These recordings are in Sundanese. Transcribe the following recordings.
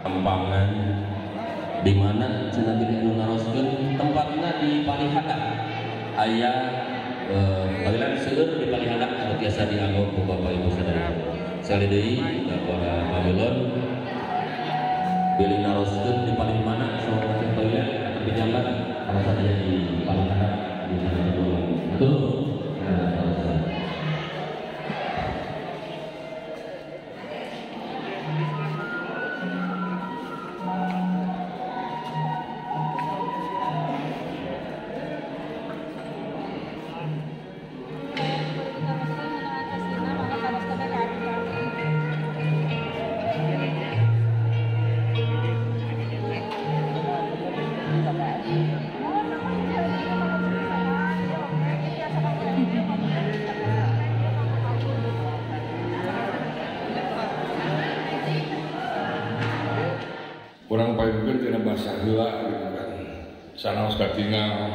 Kampangan di mana cenah bilih anu naroskeun tempatna di Palihadap aya panggilan seueur di Palihadap anu tiasa dianggo ku Bapak Ibu sadaya. Sekali deui ka para pamilon bilih naroskeun di paling mana sok panggilan atau pinjaman kalau sadaya di Palihadap di sana dulu. Betul. Orang paling tina bahasa heula gitu kan. Sanaos katingal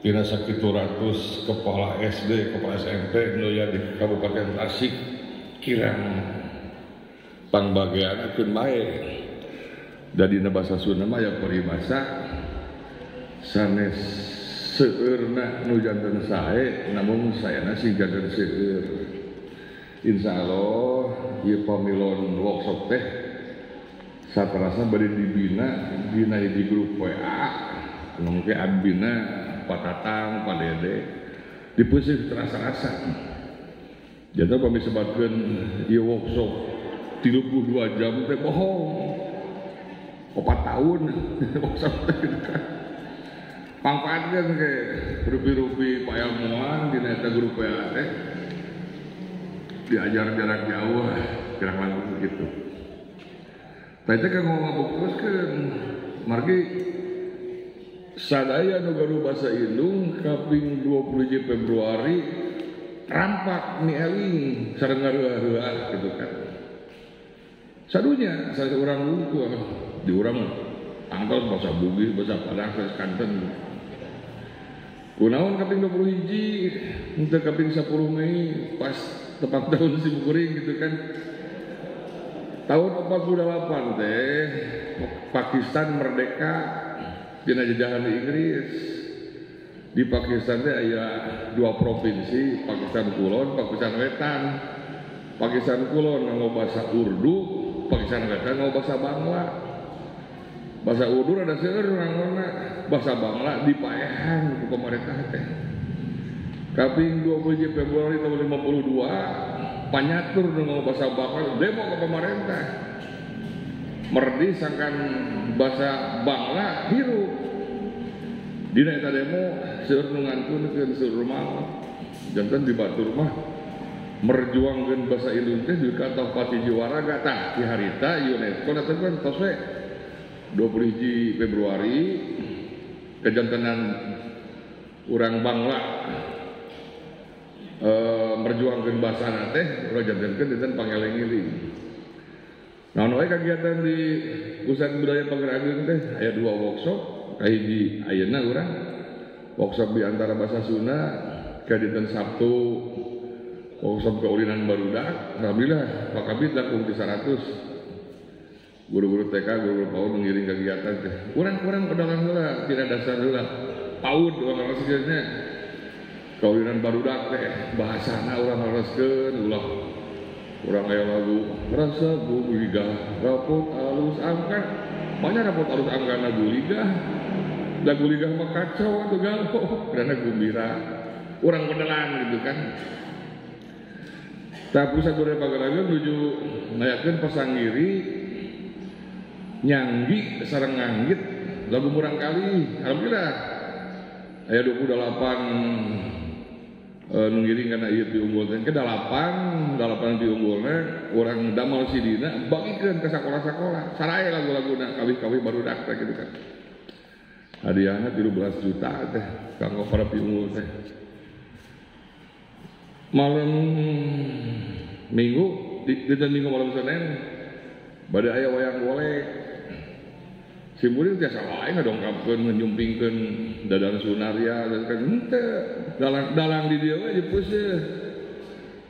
tina sakitu ratus kepala SD, kepala SMP nu aya di Kabupaten Tasik kirang pangbagean keun bae. Da dina bahasa Sunda mah aya peribahasa sanes seueurna nu janten sae namun saena sing janten seueur. Insyaallah ieu pamilon workshop teh saterasa bade dibina dina hiji grup WA anu mungkin abina Pak Tatang, Pak Dede dipeuseuh terasa-rasa. Janten pami sebatkeun ieu workshop 32 jam teh bohong. 4 tahun workshop teh gitu kan. Pangpaatkeun ke rupi-rupi pailmuan dina eta grup WA teh diajar jarak jauh kirang langkung gitu. Tah teh kanggo ngabuktoskeun margi sadaya nu gaduh basa indung kaping 20 Februari rampak nieling sareng ngaruah-ruah gitu kan. Sadunya salah urang wungkul di urang tangtos bahasa Bugis, bahasa Padang, bahasa Kanten. Kunaon kaping 21 henteu kaping 10 Mei pas tepat tahun simkuring gitu kan. Tahun 48 teh Pakistan merdeka dina jajahan di Inggris. Di Pakistan teh aya dua provinsi, Pakistan Kulon, Pakistan Wetan. Pakistan Kulon nganggo bahasa Urdu, Pakistan Wetan nganggo bahasa Bangla. Bahasa Urdu rada seueur nganggona, bahasa Bangla dipaehan ku pemerintah teh. Kaping 20 Februari tahun 52 panyatur dengan bahasa Bangla demo ke pemerintah. Merdi sangkan bahasa Bangla hirup. Dina eta demo seueur nu ngantunkeun seueur maot. Janten di batur mah merjuangkeun bahasa indung teh dugi ka Pati Jiwaraga tah di harita UNESCO datengkeun tos we 20 Februari kejantenan urang Bangla merjuangkeun bahasana teh urang jantenkeun dinten pangeling-eling. Naon wae kagiatan di Pusat Budaya Pagerageung teh aya dua workshop, kahiji ayeuna urang workshop di antara bahasa Sunda ka dinten Sabtu workshop keulinan barudak. Alhamdulillah Pak Kabid langkung ti 100 guru-guru TK, guru-guru PAUD mengiring kegiatan teh. Urang-urang pedagang heula tina dasar heula PAUD urang harusnya kaulinan barudak teh bahasana urang haruskeun ulah urang aya lagu rasa guligah rapot alus angkat banyak rapot alus angkat lagu ligah lagu ligah mah kacau atuh galau karena gumbira urang beneran gitu kan. Tah Pusat Budaya Pagerageung nuju ngayakeun pasangiri nyanggi sareng nganggit lagu murang kali. Alhamdulillah aya 28 Nu ngiring kana ieu piunggul teh ke 8 piunggulna urang damel CD-na bagikeun ka sakola-sakola. Sarae lagu-laguna kawih-kawih barudak teh kitu kan. Hadiahna 13 juta teh kanggo para piunggul teh. Malam Minggu dinten Minggu malam Senin bade aya wayang golek. Simkuring tiasa wae ngadongkapkeun nyumpingkeun Dadan Sunarya kan henteu dalang di dieu we dipeuseuh.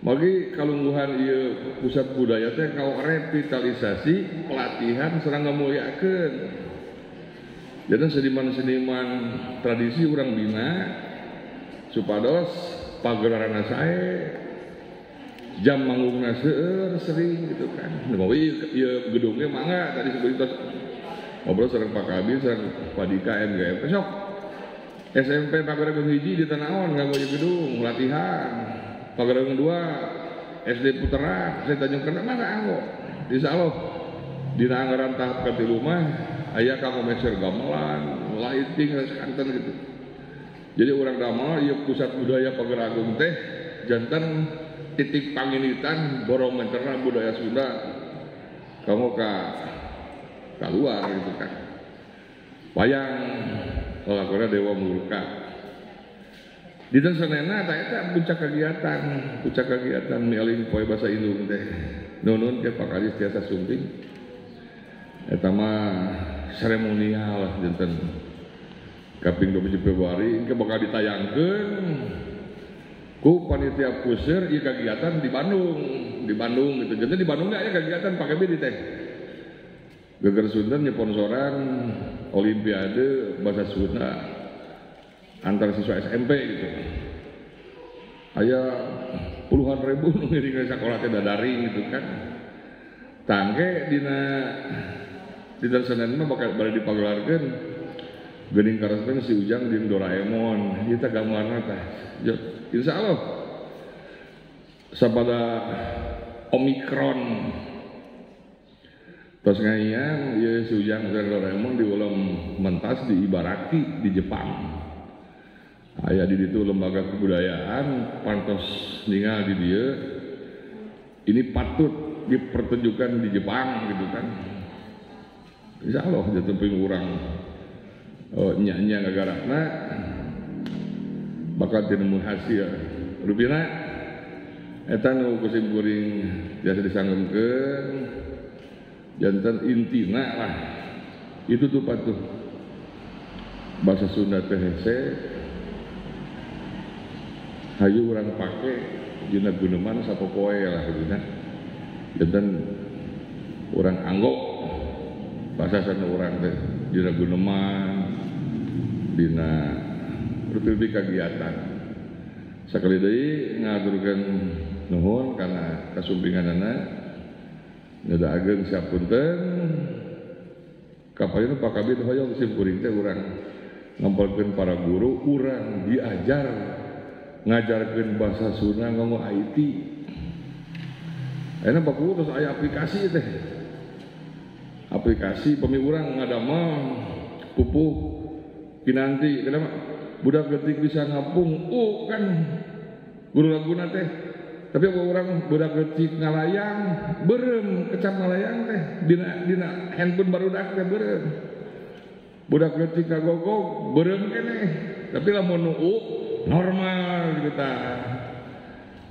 Magi kalungguhan ieu pusat budaya teh kanggo revitalisasi pelatihan sareng ngamulyakeun. Jadi seniman-seniman tradisi urang bina supados pagelaranna sae jam manggungna seueur sering gitu kan. Mawi ieu gedungnya mangga tadi sebut tos ngobrol sareng Pak Kabin sareng Pak Dika MGMP sok SMP Pagerageung hiji di Tanaon nganggo ieu gedung latihan. Pagerageung 2 SD Putera SD Tanjung Kerna mangga anggo. Insyaallah dina anggaran tahap katilu mah aya kanggo meser gamelan, lighting kanten gitu. Jadi urang damel ieu pusat budaya Pagerageung teh janten titik panginitan barometerna budaya Sunda kanggo ka keluar gitu kan. Wayang lalakorna Dewa Murka. Dinten Senenna ta eta puncak kegiatan mieling poe basa Indung teh. Nunun ke Pak Kadis tiasa sumping. Eta mah seremonial lah dinten kaping 27 Februari engke bakal ditayangkeun ku panitia puseur ieu kegiatan di Bandung gitu. Janten di Bandung aya kegiatan Pak Kabid teh. Geger Sunda nyeponsoran Olimpiade bahasa Sunda antar siswa SMP gitu. Aya puluhan ribu nu ngiring sakola teh daring gitu kan. Tangke dina dinten Senin mah bakal bade dipagelarkeun geuning karespen si Ujang jeung Doraemon. Ieu teh gambarna tah. Insyaallah sapada Omikron tos ngayang ieu si Ujang sareng Doraemon diulem mentas di Ibaraki di Jepang. Aya di ditu lembaga kebudayaan pantos ningal di dieu. Ini patut dipertunjukkan di Jepang gitu kan. Insyaallah jatuh urang nya-nya ngagarakna bakal tinemu hasil. Rupina eta nu ku simkuring biasa disanggemkeun janten intina lah. Itu tuh patuh bahasa Sunda teh hese hayu urang pake dina guneman sapopoe lah gitu kan. Janten urang anggo bahasa Sunda urang teh dina guneman dina rupi-rupi kagiatan. Sakali deui ngaturkeun nuhun kana kasumpinganana. Neda ageung sapunten. Kapayun Pak Kabid hoyong simkuring teh urang ngampelkeun para guru urang diajar ngajarkeun bahasa Sunda nganggo IT. Ayeuna Pak Guru terus aya aplikasi teh. Aplikasi pami urang ngadamel pupuh kinanti kenapa budak leutik bisa ngapung kan guru laguna teh. Tapi apa orang budak leutik ngalayang beureum kecap ngalayang teh dina handphone barudak teh beureum. Budak leutik kagogog beureum keneh. Tapi lamun nu normal gitu tah.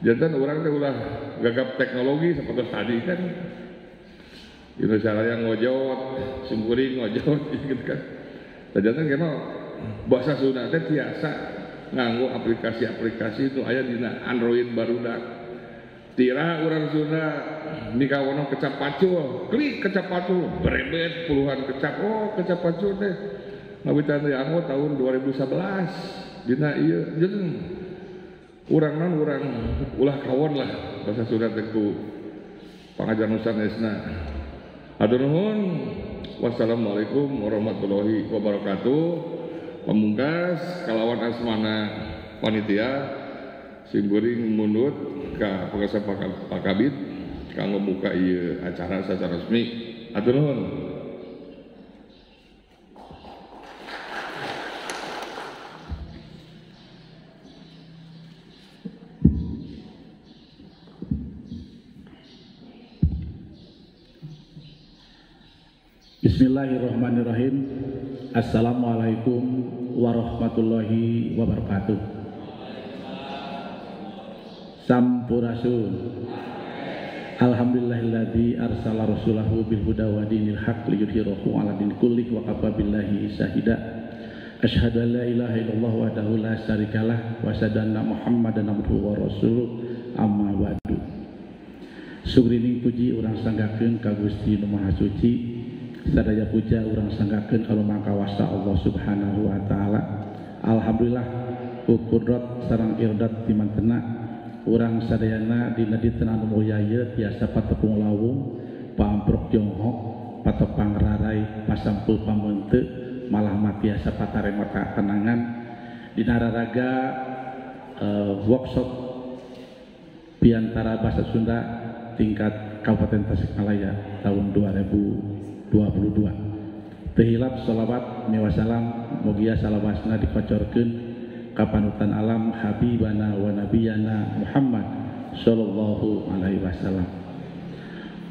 Janten urang teh ulah gagap teknologi seperti tadi kan. Indonesia Raya ngojot, simkuring ngojot gitu kan. Janten kena bahasa Sunda teh tiasa nganggo aplikasi-aplikasi itu aya dina Android barudak. Tira urang Sunda nikawono kecap pacul, klik kecap pacul, berebet puluhan kecap. Oh, kecap pacul teh ngawitan dianggo tahun 2011. Dina ieu jeung urang non urang ulah kawon lah bahasa Sunda teh ku pangajar nu sanesna. Hatur nuhun. Wassalamualaikum warahmatullahi wabarakatuh. Pamungkas kalawan asmana panitia simkuring mundut ka pangasa Pak Kabid kanggo muka ieu acara secara resmi. Hatur nuhun. Bismillahirrahmanirrahim. Assalamualaikum warahmatullahi wabarakatuh. Sampurasun. Alhamdulillahilladzi arsala rasulahu bil huda wa dinil haq liyudhhirahu 'ala din kullih wa kafa billahi syahida. Asyhadu an la ilaha illallah wahdahu la syarikalah wa asyhadu anna Muhammadan abduhu wa rasuluh. Amma ba'du. Sugrining puji urang sanggakeun ka Gusti Nu Maha Suci. Sadaya puja urang sanggakeun ka Mangkawasta Allah Subhanahu wa taala. Alhamdulillah kudrat sareng irdat dimantena urang sadayana dina dinten anu mulya ieu tiasa patepung lawung, paamprok jonghok, patepang rarai, pasampul pameunte, malah mah tiasa patarema katenangan dina raraga workshop biantara bahasa Sunda tingkat Kabupaten Tasikmalaya tahun 2022. Teu hilap sholawat miwa salam mugia salawasna dikocorkeun ka panutan alam habibana wa nabiyana Muhammad sallallahu alaihi wasallam.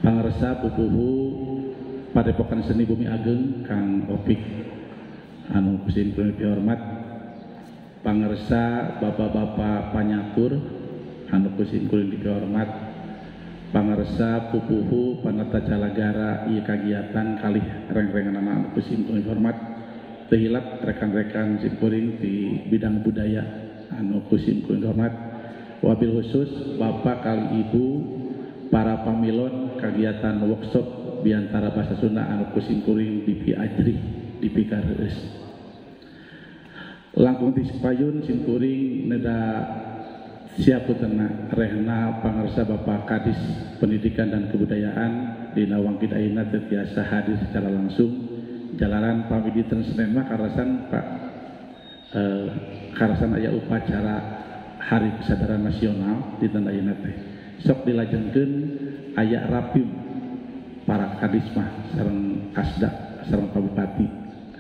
Pangarsa pupuhu Padepokan Seni Bumi Ageng Kang Opik anu kusim kuring pihormat, pangarsa bapak-bapak panyatur anu kusim kuring dipihormat, pangarsa pupuhu panata calagara ieu kagiatan kalih reng-renganana anu kusim kuring hormat, teu hilap rekan-rekan simkuring di bidang budaya anu kusim kuring hormat, wabil khusus bapak kali ibu para pamilon kagiatan workshop biantara bahasa Sunda anu kusim kuring dipiajrih dipikareus. Langkung ti payun simkuring neda siaputena rehna pangarsa Bapak Kadis Pendidikan dan Kebudayaan dina wangkid ayeuna teu tiasa hadir secara langsung jalanan pami dinten Senin mah karasan Pak karasan aya upacara Hari Kesadaran Nasional dinten ayeuna teh sok dilajengkeun aya rapim para kadis mah sareng kasda sareng Pak Bupati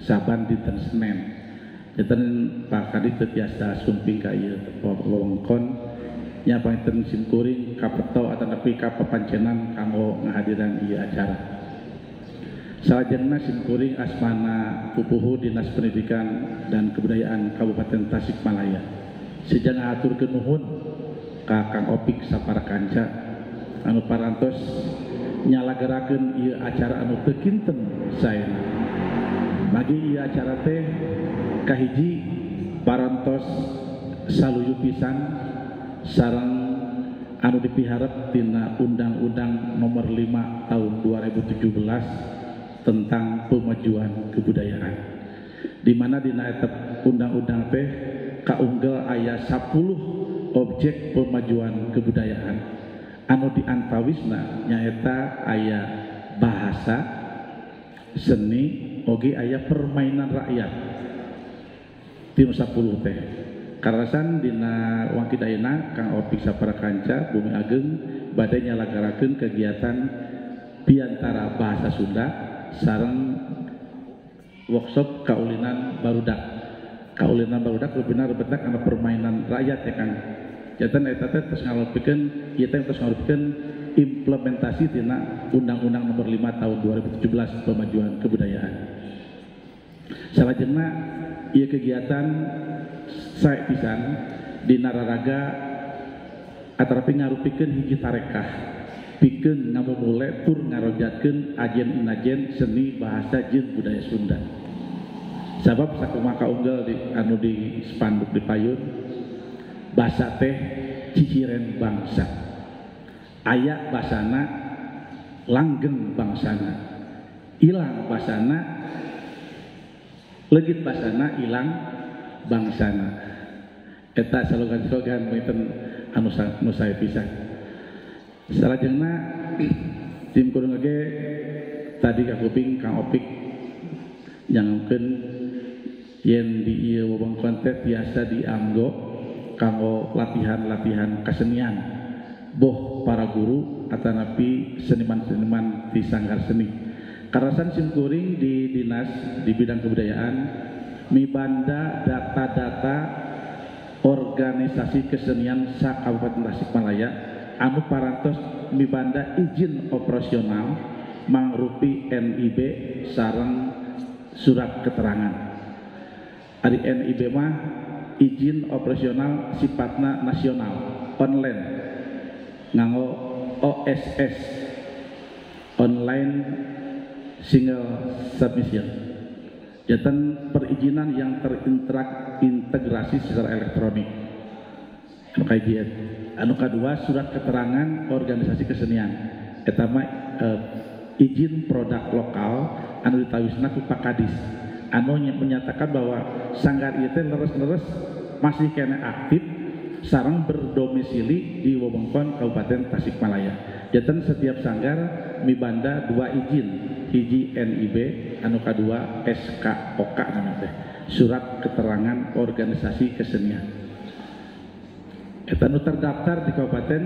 saban dinten Senin. Dinten Pak Kadis teu tiasa sumping ka ieu wewengkon nya panginten simkuring kapeto atanapi kapapancenan kanggo ngahadiran ieu acara. Salajengna simkuring asmana pupuhu Dinas Pendidikan dan Kebudayaan Kabupaten Tasikmalaya. Sejan aturkeun nuhun ka Kang Opik sapara kanca anu parantos nyalagerakeun ieu acara anu teu kinten saena. Bagi ieu acara teh kahiji parantos saluyu pisan sareng anu dipiharep tina Undang-Undang Nomor 5 Tahun 2017 tentang pemajuan kebudayaan. Di mana dina eta undang-undang teh kaunggel aya 10 objek pemajuan kebudayaan. Anu diantawisna nyaeta aya bahasa, seni, oge aya permainan rakyat. Tinu 10 teh. Karasan dina wangkid ayeuna Kang Opik sapara kanca Bumi Ageng bade nyalagarakeun kegiatan biantara bahasa Sunda sareng workshop kaulinan barudak. Kaulinan barudak lebihna rebetna kana permainan rakyat ya Kang. Janten eta teh terus ngalopikeun ieu teh terus ngalopikeun implementasi tina Undang-Undang Nomor 5 Tahun 2017 Pemajuan Kebudayaan. Salajengna ieu kegiatan sae pisan dina raraga atarapi ngarupikeun hiji tarekah pikeun ngamumule tur ngarojatkeun ajen inajen seni bahasa jeung budaya Sunda. Sabab sakumaha kaunggal di anu di spanduk di payun basa teh ciciren bangsa. Aya basana langgeng bangsana. Ilang basana legit basana ilang bangsana. Eta slogan-slogan miten anu sae pisan. Salajengna tim kuring oge tadi kakuping Kang Opik nyanggkeun yen di ieu wewengkon teh tiasa dianggo kanggo latihan-latihan kesenian boh para guru atanapi seniman-seniman di sanggar seni. Karasan simkuring di dinas di bidang kebudayaan mibanda data-data organisasi kesenian sa Kabupaten Tasikmalaya anu parantos mibanda izin operasional mangrupi NIB sareng surat keterangan. Ari NIB mah izin operasional sifatna nasional online nganggo OSS online single submission. Janten perizinan yang terintegrasi secara elektronik. Anu kahiji, anu kadua surat keterangan organisasi kesenian. Eta mah izin produk lokal anu ditawisna ku Pak Kadis anu menyatakan bahwa sanggar ieu teh leres-leres masih kena aktif sareng berdomisili di wewengkon Kabupaten Tasikmalaya. Janten setiap sanggar mibanda dua izin, hiji NIB anu kadua SKOK namanya teh, surat keterangan organisasi kesenian. Eta nu terdaftar di kabupaten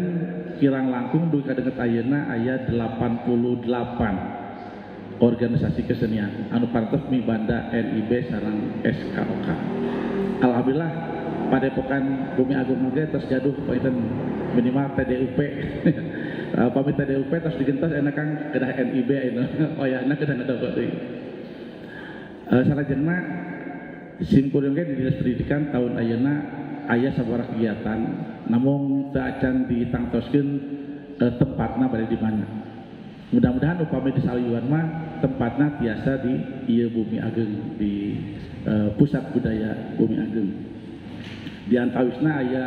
kirang langkung dugi ka deukeut ayeuna aya 88 organisasi kesenian anu parantos mibanda NIB sareng SKOK. Alhamdulillah Padepokan Bumi Agung oge tos gaduh panginten minimal TDUP. Pami TDUP tos digentos enak Kang kedah NIB ayeuna. Oyahna kedah ngedoko deui. Salajengna simkuring ge di Dinas Pendidikan tahun ayeuna aya sabaraha kegiatan namun teu acan ditangtoskeun tempatna bade di mana. Mudah-mudahan upami di Saluyuan mah tempatna tiasa di ieu Bumi Ageng di pusat budaya Bumi Ageng. Di antawisna aya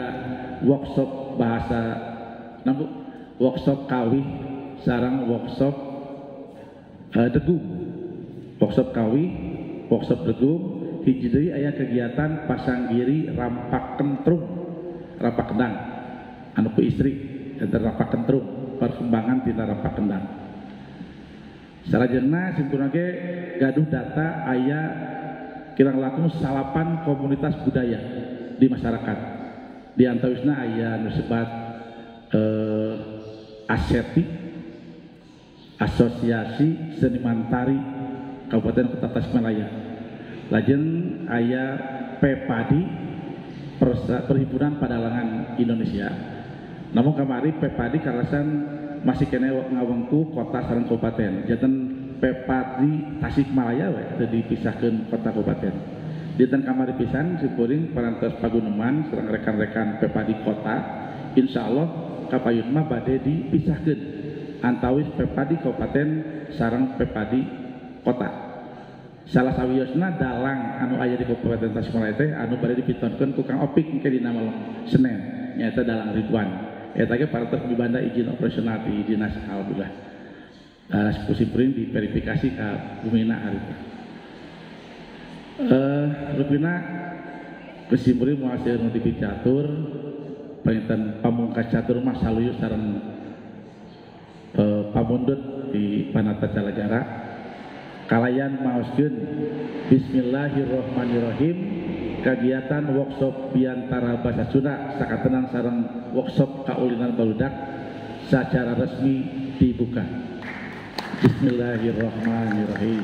workshop bahasa namun workshop kawih sareng workshop degung. Workshop kawih, workshop degung, hiji deui aya kegiatan pasanggiri rampak kentrung, rampak kendang. Anu ku istri enter rampak kentrung, perkembangan tina rampak kendang. Salajengna simpurna ge gaduh data aya kirang langkung 8 komunitas budaya di masyarakat. Di antawisna aya nu sebat ASETI, Asosiasi Seniman Tari Kabupaten Kota Tasikmalaya. Lajeng aya PEPADI, Perhimpunan Padalangan Indonesia. Namun kamari PEPADI kalasan masih kene ngawengku kota sareng kabupaten. Janten PEPADI Tasikmalaya we teu dipisahkeun kota kabupaten. Dinten kamari pisan simkuring parantos paguneman sareng rekan-rekan PEPADI kota, insyaallah kapayun mah bade dipisahkeun antawis PEPADI kabupaten sareng PEPADI kota. Salah sawiosna dalang anu aya di Kabupaten Tasikmalaya teh anu bade dipitonkeun ku Kang Opik engke dina malam Senin nyaeta dalang Ridwan. Eta ge parantos mibanda izin operasional di dinas alhamdulillah. Ku simkuring diverifikasi ka bumina harita. Rupina ku simkuring moal seueur nu dipicatur panginten pamungkas catur mah saluyu sareng pamundut di Panata Calajara. Kalayan maoskeun bismillahirrahmanirrahim kegiatan workshop biantara bahasa Sunda sakatenan sareng workshop kaulinan baludak secara resmi dibuka. Bismillahirrahmanirrahim.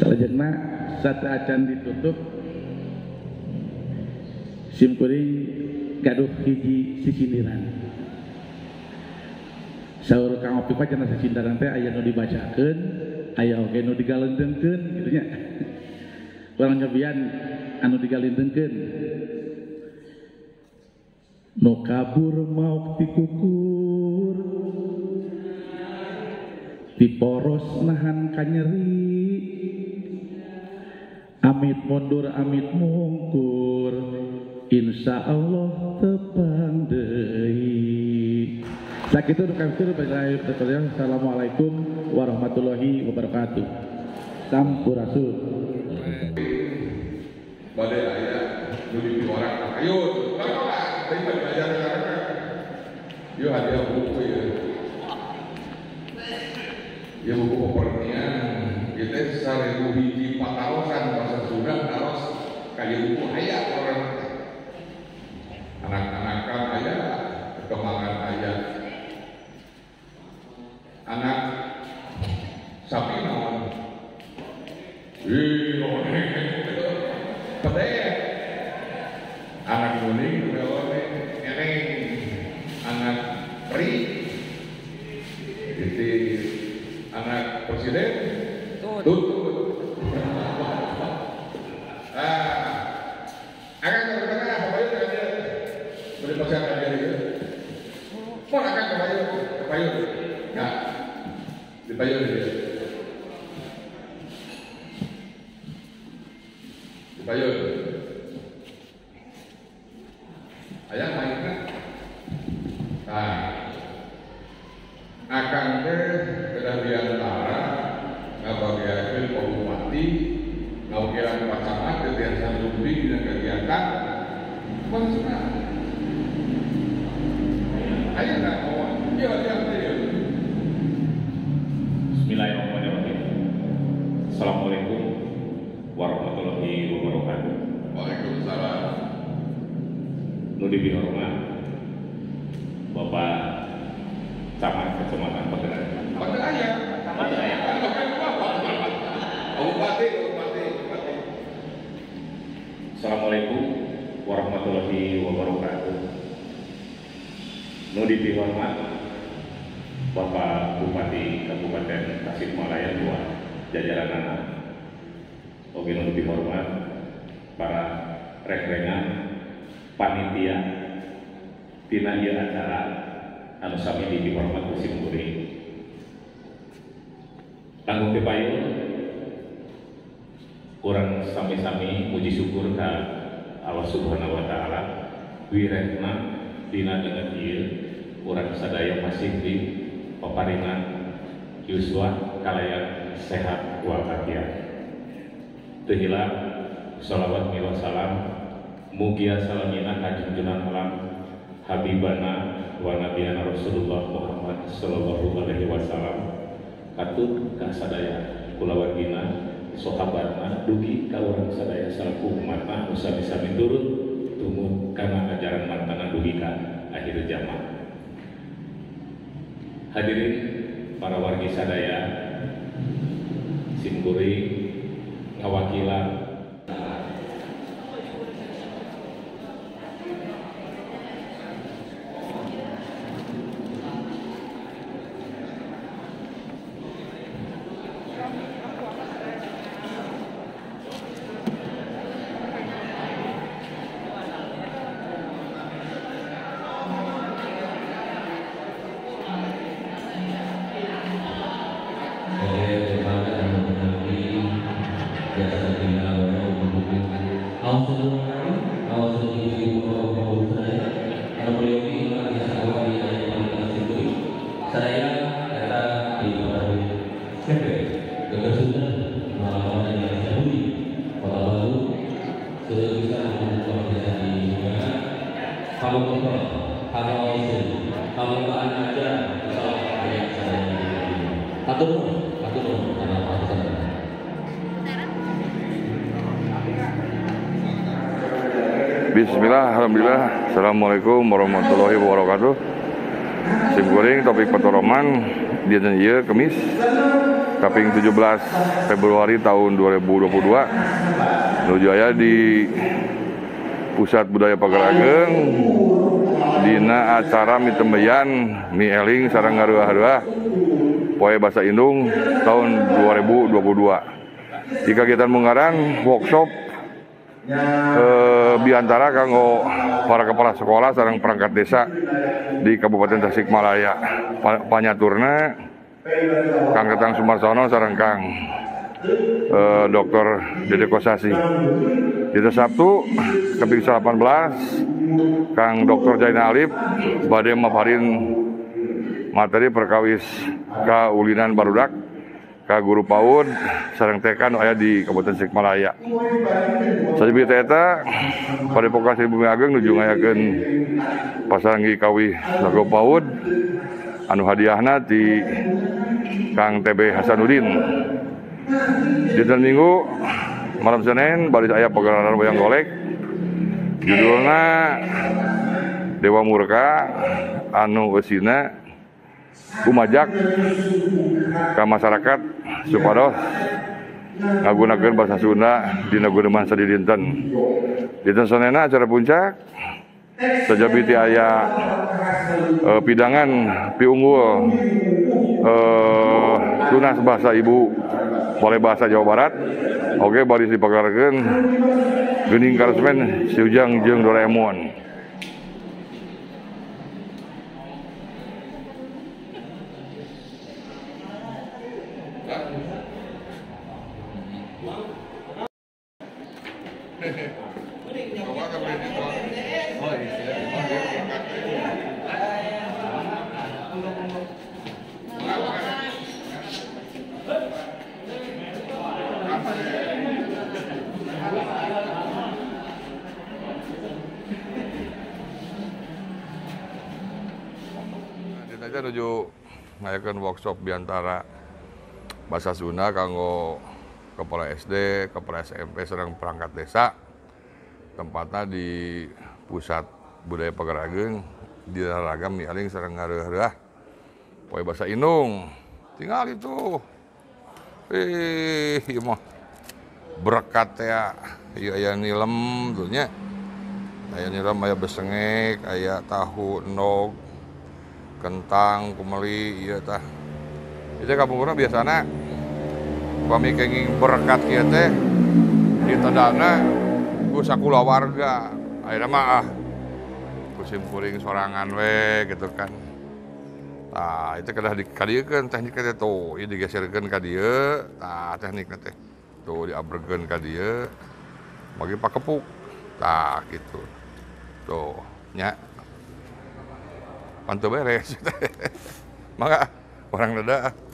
Salajengna sateuacan ditutup simkuring gaduh hiji sisindiran. Saur Kang Opik mah cenah sisindiran teh aya nu dibacakeun, aya oge nu digalendengkeun kitu nya. Urang nyobian anu digalendengkeun. Nu kabur mauk tikukur, tiporos nahan kanyeri, amit mundur amit mungkur, insya Allah tepang deui. Sakitu nu kami. Assalamualaikum warahmatullahi wabarakatuh. Sampurasun. Bade aya nu orang ayo, tadi belajar sekarang. Yuk hadiah buku ya. Ya buku pepernian. Kita 1000 hiji patarosan bahasa Sunda taros kaya buku aya orang. Anak-anakan aya, perkembangan aya. Anak sapi naon? Ih, pedet. Anak kuning, melone, eneng. Payun. Aya mainna. Nah, akang teh kedah biantara ngabagiakeun ka bupati, ngawakilan ka camat teu tiasa sumping dina kegiatan. Maksudna aya na oh, ieu ieu ieu. Bismillahirrahmanirrahim. Assalamualaikum warahmatullahi wabarakatuh. Waalaikumsalam. Nu dipihormat Bapak Camat Kecamatan Pagerageung. Pagerageung. Bupati, Bupati, Bupati. Assalamualaikum warahmatullahi wabarakatuh. Nu dipihormat Bapak Bupati Kabupaten Tasikmalaya dua jajaranana. Oge nu dipihormat para rengrengan panitia tina ieu acara anu sami dipihormat ku sim kuring. Tanggung pipayun urang sami-sami muji syukur ka Allah Subhanahu wa taala wirehna dina danget ieu urang sadaya masih di paparingan yuswa kalayan sehat walafiat. Teu hilap shalawat miwa salam mugia salamina ka junjungan alam habibana wa nabiyana Rasulullah Muhammad sallallahu alaihi wasallam katut ka sadaya kulawargina sahabatna dugi ka urang sadaya salaku umatna nu sami-sami turut tumut kana ajaran mantana dugi ka akhir zaman. Hadirin para wargi sadaya, sim kuring ngawakilan Bismillah, alhamdulillah. Assalamualaikum warahmatullahi wabarakatuh. Sim kuring topik Patoroman dinten ieu Kemis kaping 17 Februari tahun 2022 nuju aya di Pusat Budaya Pagerageung dina acara mitembeyan mieling sareng ngaruah-ruah poe Basa Indung tahun 2022. Di kegiatan munggaran workshop biantara kanggo para kepala sekolah sareng perangkat desa di Kabupaten Tasikmalaya. Panyaturna Kang Ketang Sumarsono sareng Kang Dr. Dede Kosasi. Dina Sabtu kaping 18 Kang Dr. Jaina Alif bade maparin materi perkawis kaulinan barudak ka guru PAUD sareng TK nu aya di Kabupaten Tasikmalaya. Sajebi teh eta Padepokan Sri Bumi Ageng nuju ngayakeun pasanggi kawih lagu PAUD anu hadiahna di Kang TB Hasanuddin. Dinten Minggu malam Senin baris aya pagelaran wayang golek judulna Dewa Murka anu eusina kumajak ka masyarakat supados ngagunakeun bahasa Sunda dina guneman sadidinten. Dinten Senena acara puncak sajabi ti aya pidangan piunggul tunas bahasa ibu Balai Bahasa Jawa Barat. Oke baris dipagarkeun geuning karesmen Si Ujang jeung Doraemon. Kita nuju ngayakeun workshop biantara bahasa Sunda kanggo kepala SD, kepala SMP sareng perangkat desa. Tempatnya di pusat budaya Pagerageung di ragam mialing sareng ngareuh-reuah poe bahasa Indung. Tinggal itu. Ieu mah berkat ya. Ieu aya nilem tuh nya. Aya nilem, aya besengek, aya tahu endog, kentang, kumeli, iya tah. Itu kapungkurna biasana pami kenging berkat kieu teh ditadana ku sakulawarga. Ayeuna mah ku simkuring sorangan we gitu kan. Tah, itu kedah dikadiekeun teknikna teh tuh, ieu digeserkeun ka dieu, tah teknikna teh. Tuh diabregeun ka dieu, bagi pakepuk. Tah gitu. Tuh, nya. Pantau beres. Maka orang dada.